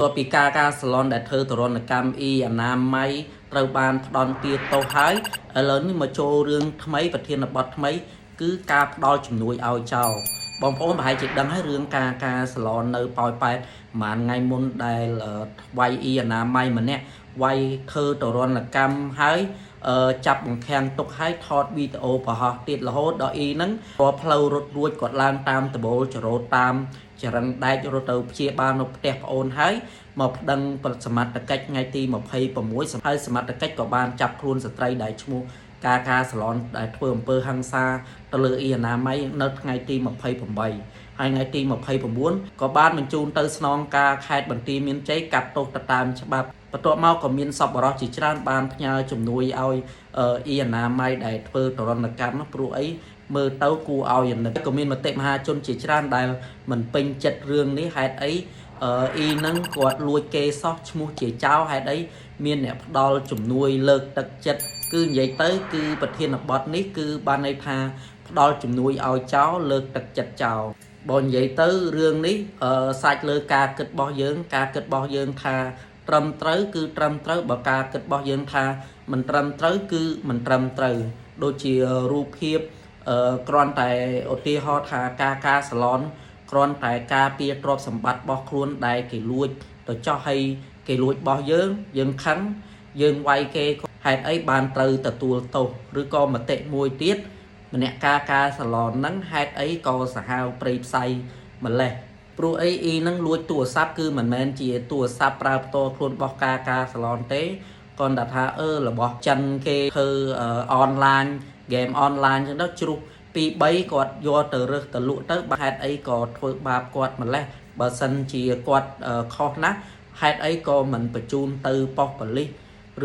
ទាប់ពីការការសាឡនដែលធ្វើទរណកម្មអ៊ីអនាម័យត្រូវបានផ្ដន់ទាទោសហើយឥឡូវនេះមកចូលរឿងថ្មីប្រធានបទថ្មី គឺការផ្ដល់ជំនួយឲ្យចោលបងប្អូនប្រហែលជាដឹងហើយរឿងការការសាឡននៅប៉ោយប៉ែតប្រហែលថ្ងៃមុនដែលវាយអ៊ីអនាម័យម្នាក់វាយធ្វើទរណកម្មហើយចាប់បង្ខាំងទុកហើយថតវីដេអូបង្ហោះទៀតរហូតដល់អ៊ីហ្នឹងរាល់ផ្លូវរត់រួចគាត់ឡើងតាមដបូលចរោតតាមចរឹងដែករត់ទៅព្យាបាលនៅផ្ទះប្អូនហើយមកប្តឹងប្រសមត្ថកិច្ចថ្ងៃទី26ហើយសមត្ថកិច្ចក៏បានចាប់ខ្លួនស្ត្រីដែលឈ្មោះការការសាឡនដែលធ្វើអំពើហិង្សាទៅលើអ៊ីអនាម័យនៅថ្ងៃទី28ហើយថ្ងៃទី29ក៏បានបញ្ជូនទៅស្នងការខេត្តបន្ទាយមានជ័យកាត់ទោសទៅតាមច្បាប់បន្ទាប់មកក៏មានសប្បុរសជាច្រើនបានផ្ញើជំនួយឲ្យអ៊ីអនាម័យដែលធ្វើទរណកម្មនោះព្រោះអីមើលទៅគួរឲ្យអាណិតក៏មានមតិមហាជនជាច្រើនដែលមិនពេញចិត្តរឿងនេះហេតុអីអ៊ីនឹងគាត់លួចគេសោះឈ្មោះជាចៅហេតុអីមានអ្នកផ្ដល់ជំនួយលើកទឹកចិត្តគឺនិយាយទៅគឺប្រធានបទនេះគឺបានន័យថាផ្ដល់ជំនួយឲ្យចោលលើកទឹកចិត្តចោលបើនិយាយទៅរឿងនេះសាច់លើការគិតរបស់យើង ការគិតរបស់យើងថាត្រឹមត្រូវគឺត្រឹមត្រូវបើការគិតរបស់យើងថាមិនត្រឹមត្រូវគឺមិនត្រឹមត្រូវដូចជារូបភាពគ្រាន់តែឧទាហរណ៍ថាការការសាឡនគ្រាន់តែការពារទ្រព្យសម្បត្តិរបស់ខ្លួនដែលគេលួចទៅចោះឲ្យគេលួចរបស់យើងយើងខឹងយើងវាយគេហេតុអីបានត្រូវទទួលទោសឬក៏មតិមួយទៀតម្នាក់ការការសាឡនហ្នឹងហេតុអីក៏សាហាវព្រៃផ្សៃម្លេះព្រោះអីអ៊ីហ្នឹងលួចទូរស័ព្ទគឺមិនមែនជាទូរស័ព្ទប្រើផ្ទាល់ខ្លួនរបស់ការការសាឡនទេគ្រាន់តែថារបស់ចិនគេធ្វើអនឡាញហ្គេមអនឡាញចឹងទៅជ្រុះពី3គាត់យកទៅរើសទៅលក់ទៅបើហេតុអីក៏ធ្វើបាបគាត់ម្លេះបើសិនជាគាត់ខុសណាស់ហេតុអីក៏មិនបញ្ជូនទៅប៉ុស្តិ៍ប៉ូលីស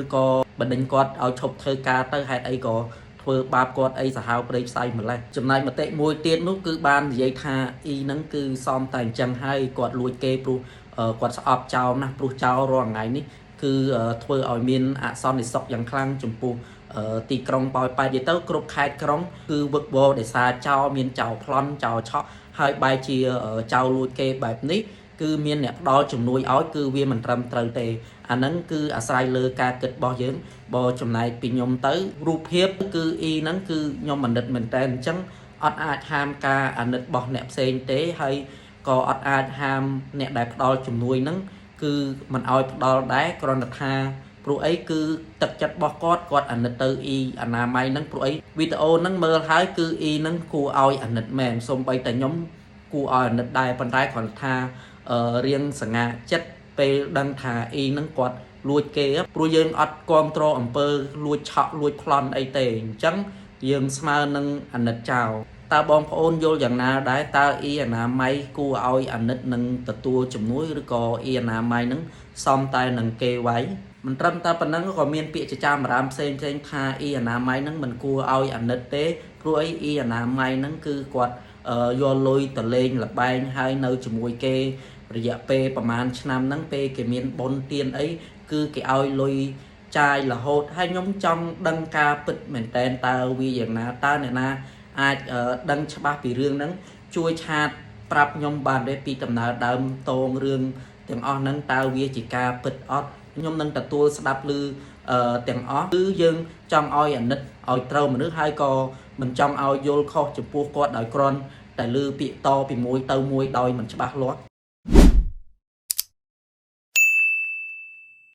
ឬក៏បណ្ដេញគាត់ឲ្យឈប់ធ្វើការទៅហេតុអីក៏ធ្វើបាបគាត់អីសាហាវព្រៃផ្សៃម្លេះចំណែកមតិមួយទៀតនោះគឺបាននិយាយថាអ៊ីហ្នឹងគឺសមតែអញ្ចឹងហើយគាត់លួចគេព្រោះគាត់ស្អប់ចោលណាស់ព្រោះចោលរាល់ថ្ងៃនេះគឺធ្វើឲ្យមានអសន្តិសុខយ៉ាងខ្លាំងចំពោះទីក្រុងប៉ោយប៉ែតនិយាយទៅគ្រប់ខេត្តក្រុងគឺវឹកវរដោយសារចោលមានចោលប្លន់ចោលឆក់ហើយបែរជាចោលលួចគេបែបនេះគឺមានអ្នកផ្ដល់ជំនួយឲ្យគឺវាមិនត្រឹមត្រូវទេអាហ្នឹងគឺអាស្រ័យលើការគិតរបស់យើងបើចំណែកពីខ្ញុំទៅរូបភាពគឺអ៊ីហ្នឹងគឺខ្ញុំអាណិតមែនតើអញ្ចឹងអត់អាចហាមការអាណិតរបស់អ្នកផ្សេងទេហើយក៏អត់អាចហាមអ្នកដែលផ្ដល់ជំនួយហ្នឹងគឺមិនឲ្យផ្ដល់ដែរគ្រាន់តែថាព្រោះអីគឺទឹកចិត្តរបស់គាត់គាត់អាណិតទៅអ៊ីអនាម័យហ្នឹងព្រោះអីវីដេអូហ្នឹងមើលហើយគឺអ៊ីហ្នឹងគួរឲ្យអាណិតមែនសូម្បីតែខ្ញុំគួរឲ្យអាណិតដែរប៉ុន្តែគ្រាន់តែថារៀងសង្ហាចិត្តពេលដឹងថាអ៊ីហ្នឹងគាត់លួចគេព្រោះយើងអត់គ្រប់គ្រងអំពើលួចឆក់លួចប្លន់អីទេអញ្ចឹងយើងស្មើនឹងអាណិតចោលតើបងប្អូនយល់យ៉ាងណាដែរតើអ៊ីអនាម័យគួរឲ្យអាណិតនឹងទទួលជំនួយឬក៏អ៊ីអនាម័យនឹងសមតែនឹងគេវាយមិនត្រឹមតែប៉ុណ្ណឹងក៏មានពាក្យចចាមអារាមផ្សេងផ្សេងថាអ៊ីអនាម័យនឹងមិនគួរឲ្យអាណិតទេព្រោះអីអ៊ីអនាម័យនឹងគឺគាត់យកលុយទៅលេងល្បែងហើយនៅជាមួយគេរយៈពេលប្រហែលឆ្នាំហ្នឹងពេលគេមានបុណ្យទានអីគឺគេឲ្យលុយចាយរហូតហើយខ្ញុំចង់ដឹងការពិតមែនតើតើវាយ៉ាងណាតើអ្នកណាអាចដឹងច្បាស់ពីរឿងហ្នឹងជួយឆាតប្រាប់ខ្ញុំបានទេពីដំណើរដើមតងរឿងទាំងអស់ហ្នឹងតើវាជាការពិតអត់ខ្ញុំនឹងទទួលស្ដាប់ឮទាំងអស់គឺយើងចង់ឲ្យអាណិតឲ្យត្រូវមនុស្សហើយក៏មិនចង់ឲ្យយល់ខុសចំពោះគាត់ដោយគ្រាន់តែឮពាក្យតពីមួយទៅមួយដោយមិនច្បាស់លាស់។